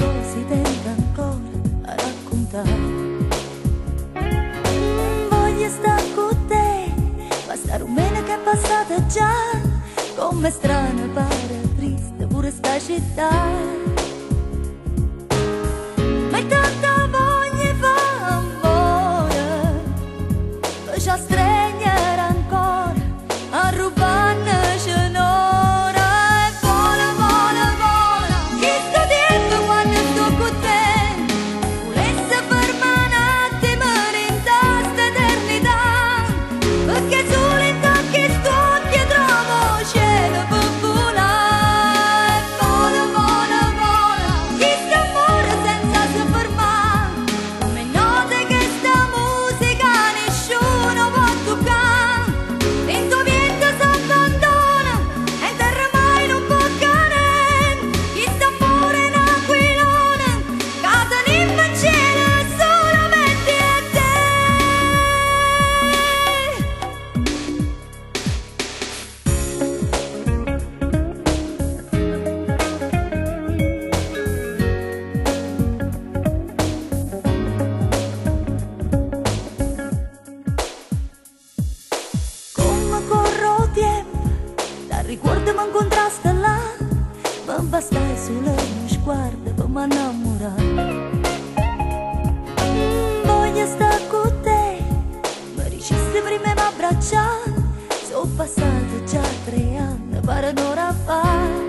cose tengo ancora 'a raccuntà. Voglio sta cu te, ma sta rummenica è passata già, comm'è strana pare triste pure sta città. Ma tanta voglia 'e fa ammore, pe ce astregnere ancora, arrubbannece n'ora. E vola, vola, vola, chistu tiempo quanno sto cu te. Vulesse fermà n'attimo dint' 'a st'eternità, pecché sulo 'int' a chist'uocchie trovo 'o cielo pe vulà. E vola, vola, vola, chist'ammore senza se fermà, comm' 'e note 'e chesta musica nisciuno po' tuccà. Dint' 'o viento s'abbandona e 'nterra mai nun po' cadè. Chist'ammore è n'aquilone ca tenimmo 'ncielo sulamente io e te. Comme corre 'o tiempo, t'arricuorde m'incontraste là, me bastaje sulo nu sguardo pe m'annammurà. Voglio sta cu te, me diciste primma 'e m'abbraccià, so' passate già tre anne, pare n'ora fa.